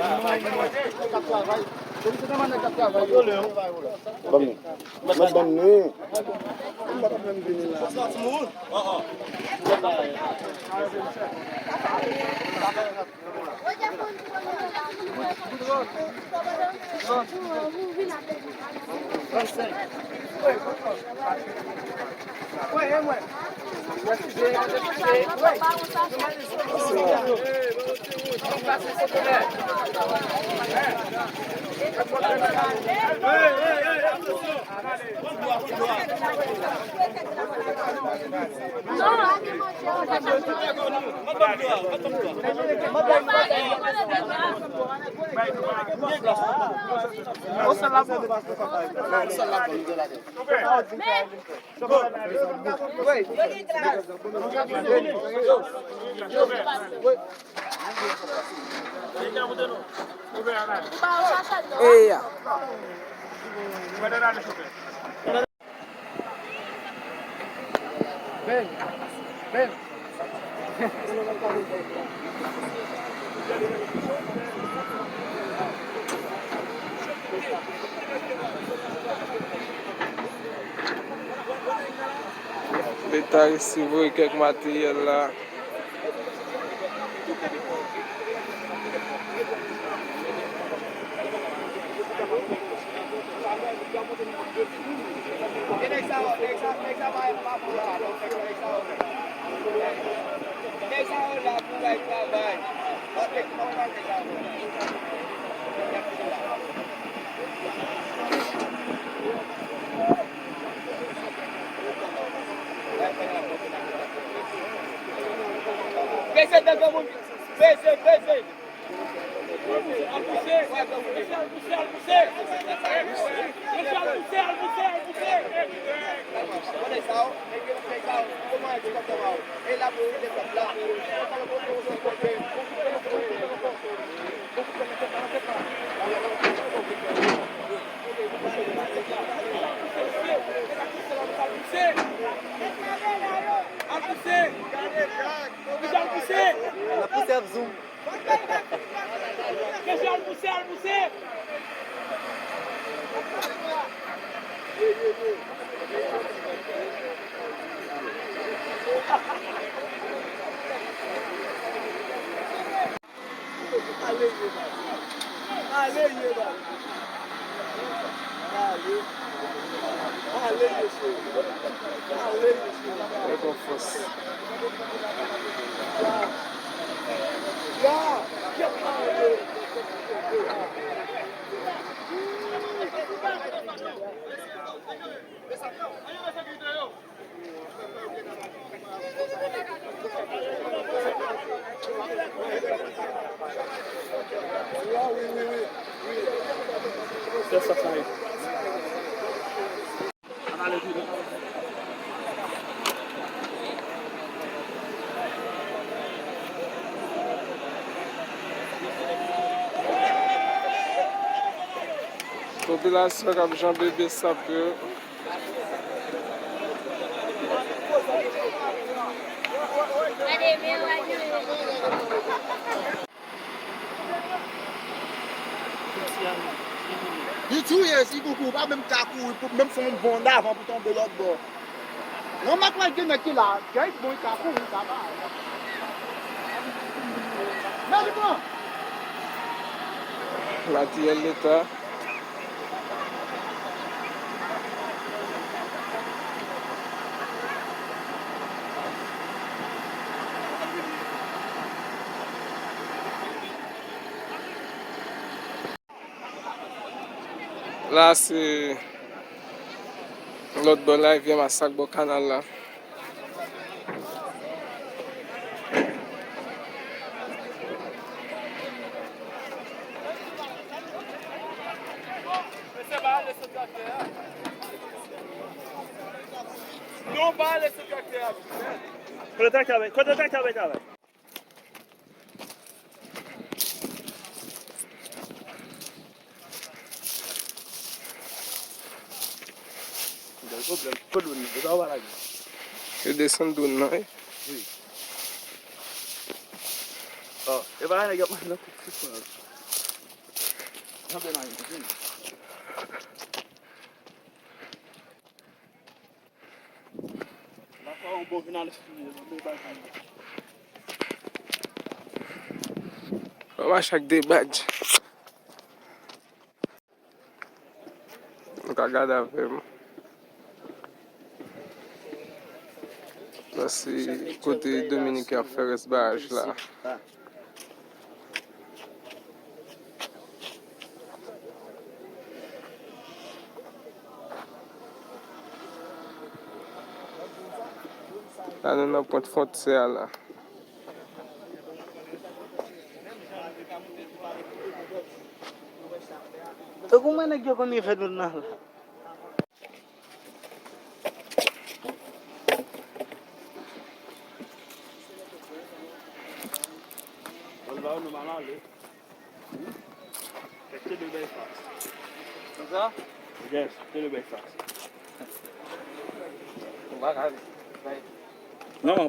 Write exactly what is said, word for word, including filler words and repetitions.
Ban m, mwen ban m li. M pa t ap menm vini la. Eya. Leta resi voye kèk materyèl la. Peze, peze, moun. Peze, peze. Al pouse, al pouse, al pouse. Al pouse, al pouse, al pouse. Al pouse. Al pouse. Al pouse. Kesyon al pouse, al pouse. Ale ye baz. Ale ye baz. Ale. Ale mesye. Ale mesye. Trè bon fòs. Ya. Ya. Ale. Popilasyon k ap janbe Besap yo. Li touye, si koukou, ou pa menm ka kouri pou menm fè yon bond avan pou tonbe lòt bò. Yon mak la gen nèg ki la, gèt bon, li ka kouri, li ka pa. Men li pran. Materyèl leta. La se lòt bò la, rivyè Masak bò kanal la. Mesye, pa ale sou traktè a. Non, pa ale sou traktè a. Kote traktè a bay? Kote traktè a bay travay? Gen pwoblèm. Kot dwòn nan? Yo ta va lage. Yo desann dwòn nan, wi. Wi. Oh, e pa nèg y ap manje nan koup sitwon an. Mwen mache ak de badj. Nou ka gade avè m. Sa se kote Dominiken ap fè rès baraj la. La nou nan pwent fwontyè a la. Ou konprann nèg yo konn rive nou nan la. Bon, la nou mal ale. Kèk te de bèl fas. Konsa? Yes, te de bèl fas. Ou pa ka bay. Non.